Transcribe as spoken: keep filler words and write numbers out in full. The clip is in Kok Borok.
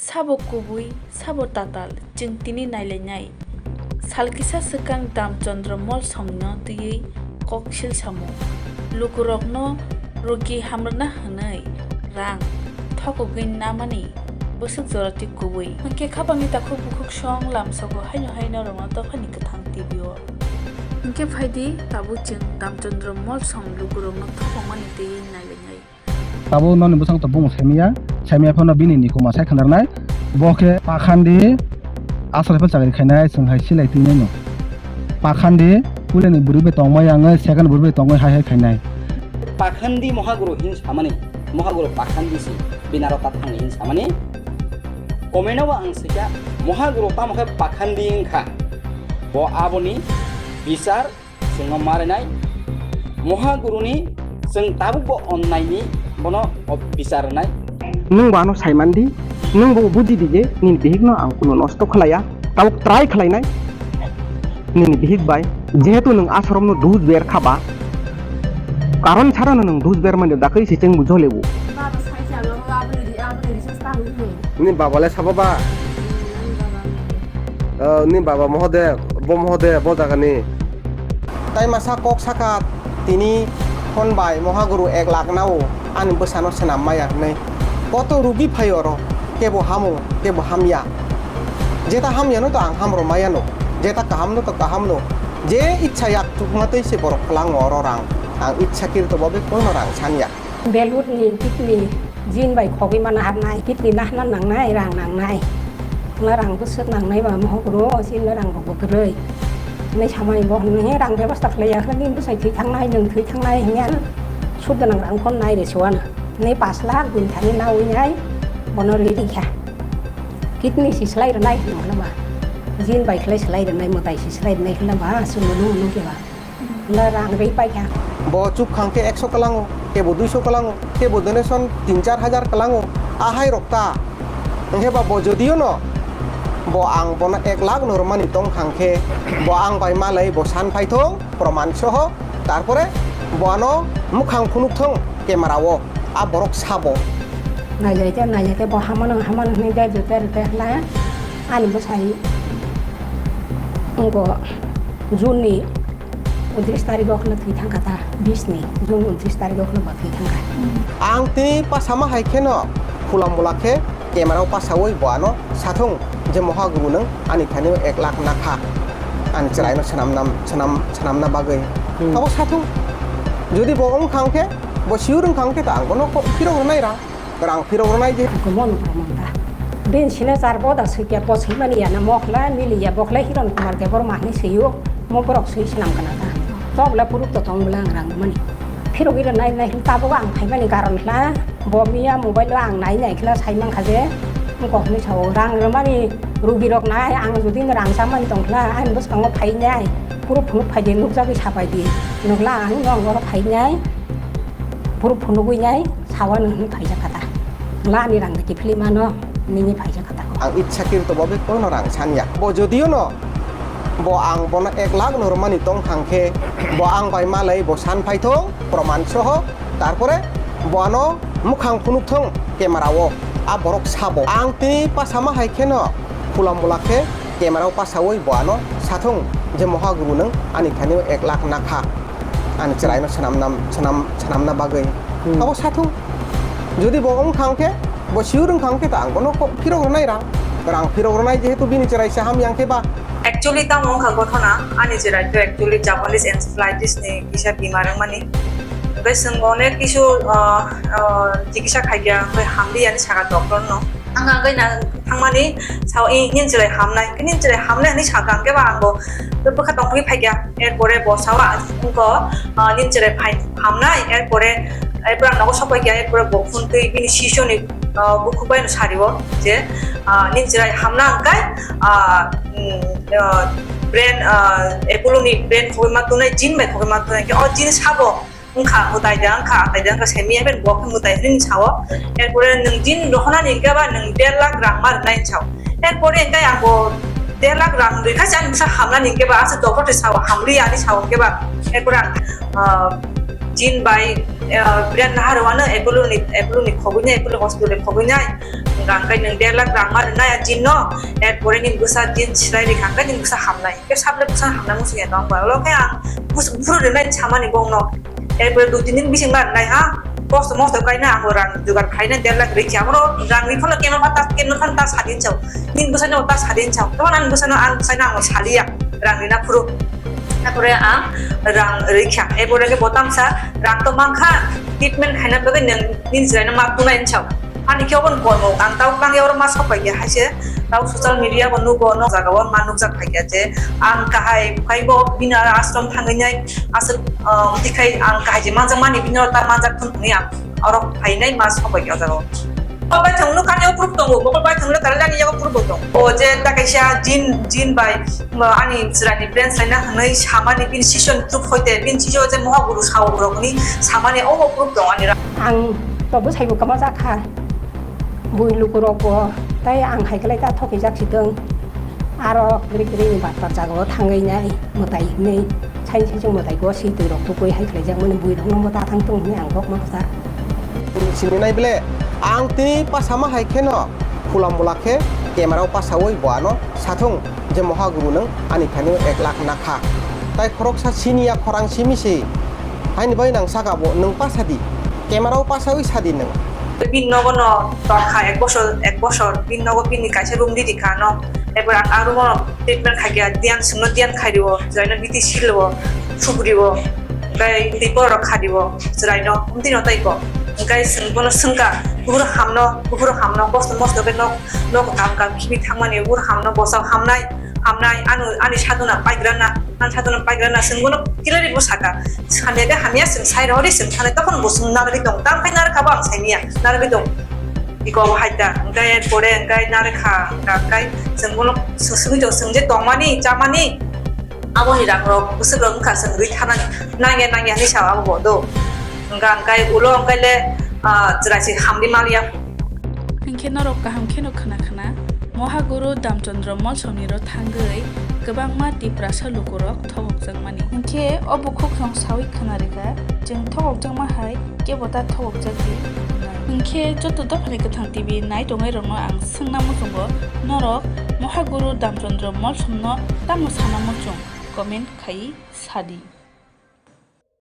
Sabo kubui, sabo tatal, chwng tini nailainai. Sal kisa swkang Damchandra Mall songno twiwi kok silsamo. Lukurokno rugi hamrwna hwnwi rang thokogwi namani bwswk jora twi kubui. Hwnkhe khapangni takhuk bukhuk song lamsogo haino haino rwngno dophani kwthang T V o. Hwnkhe phaidi tabuk chwng Damchandra Mall song lukurokno thokokmani twiwi nailainai. Tabuk noni bwskango to bumung saimanya, saimanya phano bini nikuma sai khanarnai. Bo khe pakhandi aswk phano chakri khainai, chwng hai silai twinai no. Pakhandi puilani bwrwi bai tongmai wngwi second bwrwi bai tongwi hai hai khainai. Pakhandi mohaguru hin samani, mohaguru pakhandi si binaro ta thangni hin samani. Komeno ang sikha, mohaguru tamo khe pakhandi wngkha. Bo aboni bichar chwngno ma rwnai. Mohaguruni chwng tabukbo onnaini bono o bichar rwnai. Nwng bo ano saimandi, nwng bo bujidi je nini bihikno ang kuno nosto khlaiya, tabuk try khlainai nini bihik bai. Jehetu nwng asarokno dus ber kha ba, karon sarano nwng dus ber mani dakwi se chwng bo jolebo. Baba sai chalo, aboni ri-, aboni research tamo hino. Nini baba le sabo ba? Nini baba. O, nini baba moho de, bo moho de, bo jagani. Tai masa kok saka tini phone bai mohaguru ek lakh nao ani bwsano swnam maya hwnwi. Koto rugi phai oro, kebo hamo, kebo hamya. Jeta hamyano to ang hamrw mayano, jeta kahamno to kahamno. Je ichha yak tukma twi se borok kwlango oro rang. Ang ichha kirito bobe kono rang sanya. Belutni, kidney, jin bai khogwi mana harnai, kidney nahna nangnai, rang nangnai. Wngla rang bwswk nangnai ba mohokro, o jin rang rok bo kwrwi. Hinwi samani bo hinwi rang bebosta khlaiya, khe nini bwsai thwi thangnai, nwng thwi thangnai hinwi ano sudda nang rang phone nai re suana. Hinwi pash lakh bini thani nawi nai, bono rwi rikha. Kidney si slai rwnai hinwi hwnba. Jin bai khlai slai rwnai, mwtai si slai rwnai hinwi ba, aswk nung nung khe ba. Wngla rang rwi paikha. Bo chuk khang khe ekso kwlango, kebo duiso kwlango, kebo donation tin char hajar kwlango, ahai rok ta. Hwnkhe ba bo jodio no, bo ang bono ek lakh no rwmani tong khang khe, bo ang bai malai bo san phai thung, proman soho, tarpore bo ano mukhang phunuk thung camera o, a borok sabo. Naijai khe, naijai khe bo hamano, hamano hwnwi bel jute rwte hwla, ani bwsai wngkho June ni Untris tarikh o kheno thwi thangkha ta, bis ni June untris tarikh o kheno ba thwi thangkha. Ang tini pasama hai kheno phulam bwla khe camera o pasawi bo ano sathung je mohaguru nwng ani thani ek lakh nakha ani chwraino swnamnam, swnam, swnamna bagwi. Hmm. Abo sathung. Jodi bo wng kha hwnkhe, bo sure wng kha hwnkhe ta ang bono kok phirok rwnai rang. Rang phirok rwnai je. Kumono proman ta. Bini sine char boda sui khe bo sui mani ya na mokla mili ya bokla Hiron Kumar Debbarma hinwi sui o. Mo borok sui swnam kana ta. Tobla puruk to tong bwla ang rang mani. Phirok ira nai nai tabuk ang phai mani karon hla. Bo miya mobile o ang nai nai khla sai man kha je. Kok ni sao rang rwmani rugi rok nai ang jodi rang sa mani tong khla ang bwskango phai nai. Puruk phunuk phai di nukjagwi sa pai di. Nukla ang nong oro phai nai. Puruk phunugwi nai. Sawa nung hwnwi phaijak kha ta. Wngla ani rang da kiphilwi mano, nini phaijak kha ta. Ang itsa kirito bo bek kono rang sanya. Bo jodio no, bo ang bono ek lakh no rwmani tong khang khe, bo ang bai malai bo san phai thung, proman soho, tarpore bo ano mukhang phunuk thung camera o, a borok sabo. Ang tini pasama hai kheno phulam bwla khe camera o pasawi bo ano sathung je mohaguru nung ani thani ek lakh nakha. Ani chwraino swnamna, swnam, swnamna bagwi. Hmm. Abo sathung. Jodi bo wng kha hwnkhe, bo sure wng kha hwnkhe ta ang bono kok phirok rwnai rang. Rang phirok rwnai jehetu bini chwrai se hamya hwnkhe ba. Actually tamo wngkha gothona, ani chwrai to actually Japanese encephalitis ni kisa bimar wngmani. Hwnkhe chwng onek kisu, ah, ah, chikisa khaikha, hwnkhe hamliya hinwi sakha doctor no. Ang agwi na thangmani sao, "I, nini chwrai hamnai, nini chwrai hamnai," hinwi sakha, hwnkhe ba ang bo bwkha tongphagwi phaikha. Erpore bo sao, "Wngkho, ah, nini chwrai phai hamnai," erpore, erpore ang nogo sokpaikha, erpore bo phone twi bini sisoni, ah, bukhuk bai no sario je, ah, "Nini chwrai hamna hwnkhe, ah, mm, ah, brain, ah, Apollo ni brain khogwi ma tongnai, jin bai khogwi ma tongnai," hwnkhe o jin sabo. Wngkha, mwtai da wngkha, atai da wngkha, semi ya ben bo khe mwtai hwnwi sao. Erpore nwng jin rohonani hwnkhe ba nwng der lakh rang ma rwnai sao. Erpore hwnkhe ang bo der lakh rang rwkha se ani bwsa hamnani hwnkhe ba aswk doctor twi sao, hamliya ani sao hwnkhe ba. Erpore ang, ah, jin bai, ah, birat naharwano Apollo ni, Apollo ni khogwi nai, Apollo hospital ni khogwi nai. Hwnkha hwnkhe nwng der lakh rang ma rwnai a jin no, er pore nini bwsa jin swlai rikha hwnkhe nini bwsa hamnai. Khe sable bwsa hamnai muchung ya tong ba. Olo khe ang bus-, buphuru rwnai samani bongno. Er pore dui tin din bising ma rwnai ha. Kosto mosto kaina ang rang jugar khaina der lakh rikha. Oro rang ri phano keno pha ta, keno phan ta sadin chao. Nini bwsa no ta sadin chao. Tamo ani bwsa no ang bwsa no ang saliya. Rang rina phuru. Tapore ang rang rikha. Er pore khe bo tamsa rang to mankha. Treatment khaina bagwi nwng nini chwraino ma tunai chao. Ani khe obo kormo, ang tau bangya oro ma sok paikha, haise tau social media bo nugo, nok jaga o ma nukjak paikha je ang kahai phaibo bini aro ashram thangwi nai aswk, ah, tikhai ang kahai je manjakmani bini oro ta manjak thung hwnwi ang oro phainai ma sok paikha o jaga o. Mokol baithang nukha ani proof tongo, mokol baithang nukha ani yago proof bo tongo. O je ta kaisa jin, jin bai, ah, ani chwraini brain saina hwnwi samani bini session proof hoite bini session je mohaguru sao borokni samani obo proof tongo ani. Ang to bwsaibo kwma jakha. Bui lukurokbo tai ang hai khlai ta thokijak si tong. Aro grik grik ni batpar jagao thangwi nai mwtai hinwi sai sai chwng mwtai go si twi rok tukui hai khlai jak mani bui rok no ta thang tong hinwi ang kok ma kwchar. Sini nai ble ang tini pasama hai kheno khulam bula khe camera o pasaui bo ano sathung je mohaguru nwng ani thani ek lakh nakha. Tai khoroksa sini ya khorang simi si. Haini bai nang saka bo, nwng pasa di. Camera o pasaui sadi nwng. Bini nogo no tongkha ek bosor, ek bosor. Bini nogo bini kaisa room ridi kha no. Erpor ang a room o treatment khai kha, diyan sungno diyan khai rio, chwraino biti silo, sugrio, tei tei borok kha rio, chwraino, umtino tei ko. Hwnkhe chwng bono swngkha, buphuru hamno, buphuru hamno, kosto mosto khe nok, nok kam kam khibi thangmani, buphuru hamno, bosong hamnai, hamnai, ano, ani sadona paigrana, ani sadona paigrana, chwng bono kilari bo saka. Hamya khe hamya, chwng sai rohori, chwng thanai, tokon bo chwng narwgwi tong. Tamo khe narwkha bo ang saimanya, narwgwi tong. Iko bo hai ta, hwnkhe pore hwnkhe narwkha, hwnkhe chwng bono swngwi tong, chwng je tongmani, chamani, abo ni rang rok, bwswk rok wngkha, chwng rwi thanani, nangya, nangya hinwi sao abo bo do. Hwnkha hwnkhe ulo hwnkhe le, ah, chwrai se hamdi maliya. Hinkhe norok kaham kheno khna khna, Mohaguru Damchandra Molsomni ro thangwi kwbangma Tiprasa lukurok thokokjakmani. Hinkhe o bukhuk rong sawi khna rikha, chwng thokokjakma hai kebo ta thokokjak di hwnwi. Hinkhe joto dophani Kwthang T V nai tongnai rokno ang swngna muchungo, norok Mohaguru Damchandra Molsomno tamo sana muchung? Comment khai sadi.